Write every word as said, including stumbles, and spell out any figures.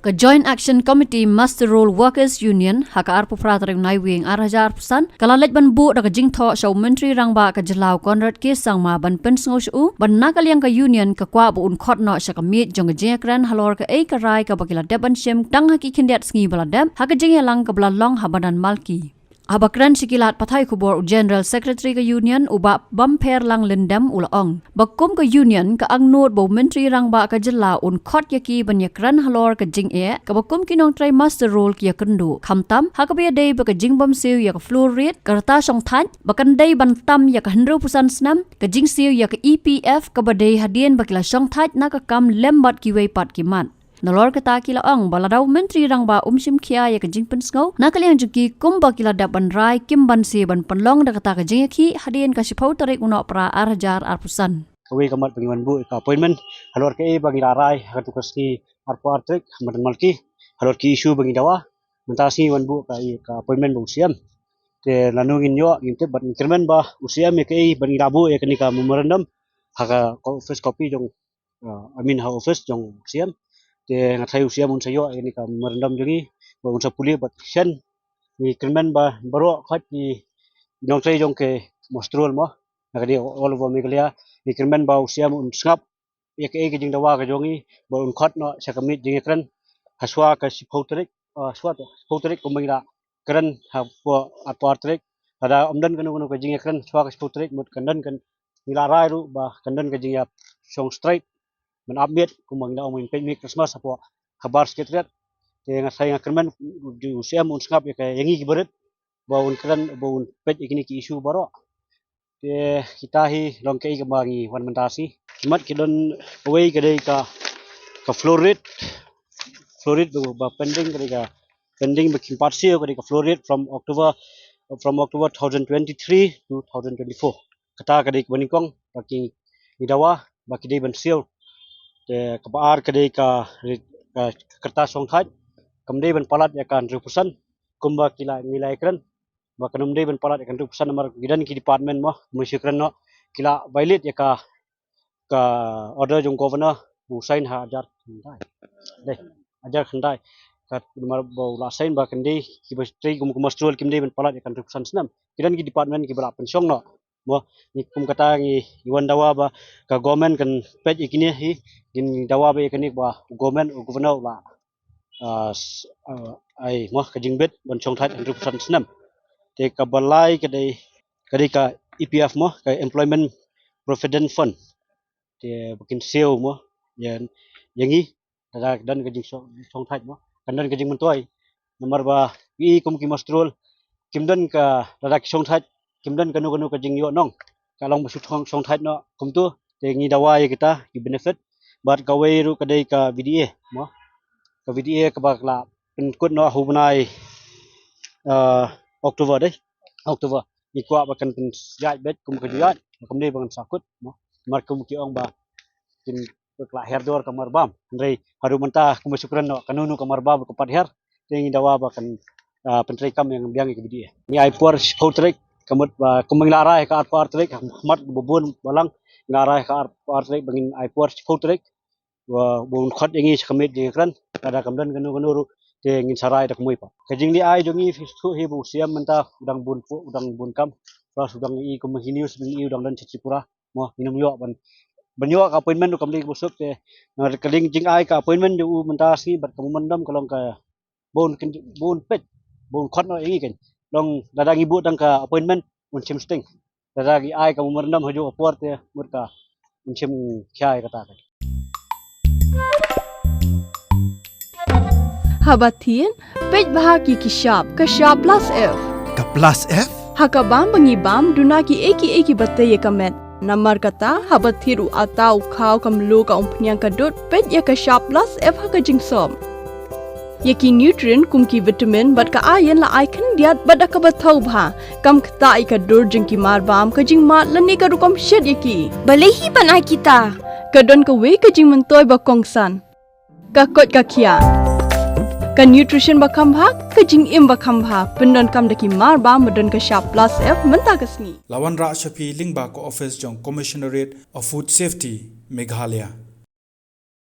Ka Joint Action Committee Muster Roll Workers Union, ha ka arphew phra tarik u Naiwieng ar hajar arphew san, ka la leit ban buh da ka jingthoh sha u Myntri Rangbah ka jylla u Conrad K Sangma ban pynsngew sha u, ban na ka liang ka union ka kwah ba un khot noh sha ka miej jong ka jingïakren halor kaei ka rai kaba ki la dep ban shim tang ha ki khyndiat sngi ba la dep, ha ka jingïalang kaba la long ha Madan Malki. Haba kren sha ki lad pathai khubor u General Secretary ka Union u Bah Bampherlang Lyndem u la ong ba kum ka Union ka angnud ba u Myntri Rangbah ka jylla un khot ïa ki ban ïakren halor ka jingeh kaba kum ki nongtrei muster roll ki ïakynduh, khamtam ha kaba ïadei bad ka jingbym siew ïa ka floor rate, ka rta shongthait ba kan dei ban tam ïa ka hynriew phew san snem, ka jingsiew ïa ka E P F kaba dei hadien ba ki la shongthait na ka kam lem bad kiwei pat ki mat. Nalor kata ki la ong ba lada u Myntri Rangbah um shim khia ïa ka jingpynsngew na ka liang jong ki kumba ki la dep ban rai, kim banse ban pynlong da kata ka jingïakhih hadien ka shiphew tarik u Nohprah ar hajar arphew san. Kawei ka mat ba ngi wan buh ïa ka appointment halor kaei ba ngi la rai ha katu ka sngi arphew ar tarik ha Madan Malki halor ki issue ba ngi dawa. Mynta sngi wan buh ka, ïa ka appointment bad u C M. Te lano ngin ïoh, ngim tip, bad ngi kyrmen ba u C M ïa kaei ba ngi la buh ïa kane ka memorandum ha ka office copy jong, uh, I mean ha office jong u C M. Te nga tharai u C M un sa ïoh ïa kane ka memorandum jong ngi, ba un sa pule bad shen. Ngi kyrmen ba baroh khot ki nongtrei jong ka muster roll mo, na ka dei all over Meghalaya, ngi kyrmen ba u C M un sngap ïa kaei ka jingdawa ka jong ngi, ba un khot noh sha ka miej jingïakren ha shwa ka shiphew tarik, uh, shwa ka shiphew tarik kumba ngi la kren ha arphew ar tarik. Lada ym don kano kano ka jingïakren shwa ka shiphew tarik, mut kan don, kan, ngi la rai ruh ba kan don ka jingïashong straight ban ap miet kumba ngi la ong, ban peit miej Christmas hapoh habar Secretariat. Te nga tharai, nga kyrmen u C M un sngap ïa ka, ïa ngi ki barit, ba un kren, ba un peit ïa kine ki issue baroh. Te kita hi long kaei kaba ngi wan mynta sngi. Ki mat ki don, kawei ka dei ka, ka floor rate. Floor rate ba, ba pending, ka dei ka pending ba kim pat siew, ka dei ka floor rate from October, from October two thousand twenty-three to two thousand twenty-four. Kata ka dei kaba nyngkong ba ki, ngi dawa ba ki dei ban siew. Te kaba ar ka dei ka, ka, ka rta shongthait, kam dei ban palat ïa ka hynriew phew san kumba ki la, ngi la ïakren, ba kan ym dei ban palat ïa ka hynriew phew san namar ki don ki department mo, kumba shu kren noh, ki la violate ïa ka, ka order jong governor ba u sign ha hajar khyndai. Dei, hajar khyndai. Ka namar ba u la sign ba kan dei, kiba trei kum ka muster roll kim dei ban palat ïa ka hynriew phew san snem. Ki don ki department kiba la pynshong noh mo. Ngi kum kata ngi, ngi wan dawa ba ka government kan peit ïa kine hi, ngin dawa ba ïa kane ba u government, u governor u la, ah, s-, ah, ai mo ka jingbit ban shongthait hynriew phew san snem. Te kaba lai ka dei, ka dei ka E P F mo, ka Employment Provident Fund. Te ba kin siew mo ïa, ïa ngi, lada don ka jingshong, shongthait mo, kan don ka jingmyntoi. Namar ba i kum ki muster roll kim don ka, lada ki shongthait kim don kano kano ka jingïoh nong, ka long ba shu shong, shongthait noh kumto. Te ngi dawa ïa kita ki benefit. Bad kawei ruh ka dei ka V D A mo, ka V D A kaba la pynkut noh ha u bnai, ah, October, dei October. Ngi kwah ba kan pynjah beit kum ka jingïaid, kam dei ba kan sa kut mo. Namar kum ki ong ba kin, ba ka la her dor ka marbam. Hynrei haduh mynta kumba shu kren noh, kano kano ka marbam ka pat her. Te ngi dawa ba kan, ah, pyntreikam ïa, biang ïa ka V D A. Ngi ai por shiphew tarik, ka mut ba kumba ngi la rai ka arphew ar tarik, ha khmat ba bun balang, ngi la rai ka arphew ar tarik ba ngin ai por shiphew tarik ba, ba un khot ïa ngi sha ka miej jingïakren. Lada kam don kano kano ruh te ngin sa rai da kumwei pat. Ka jingleh ai jong ngi phi sngewthuh hi ba u C M mynta u dang bun pu-, u dang bun kam. Plus u dang i kum hi news, u dang don sha Tripura mo, ngin ym ïoh ban, ban ïoh ka appointment ruh kam dei kaba suk. Te na ka liang jingai ka appointment jong u mynta sngi bad ka memorandum ka long ka ba un kyn-, ba un peit, ba un khot noh ïa ngi kan. Long lada ngi buh tang ka appointment un shim sting. Lada ngi ai ka memorandum ha kajuh ka por te mut ka un shim khia ïa kata kan. Haba thied, peit bha ïa ki shap, ka shap plus F. Ka plus F? Ha ka bam ba ngi bam, duna kiei kiei kiba tei ïa ka met. Namar kata, haba thied u atta, u khaw, ka mluh, ka umphniang, ka dud, peit ïa ka shap plus F ha ka jingsop. Ïa ki nutrient kum ki vitamin bad ka iron la ai khyndiat bad da kaba thaw bha. Kam ktah ïa ka dur jong ki marbam, ka jingmad lane ka rukom shet ïa ki. Balei hi ban ai kita? Ka don kawei ka jingmyntoi ba kongsan. Ka koit ka khiah. Ka nutrition ba kham bha, ka jingim ba kham bha. Pyndonkam da ki marbam ba don ka shap plus F mynta ka sngi. La wanrah sha phi lyngba ka office jong Commissionerate of Food Safety, Meghalaya.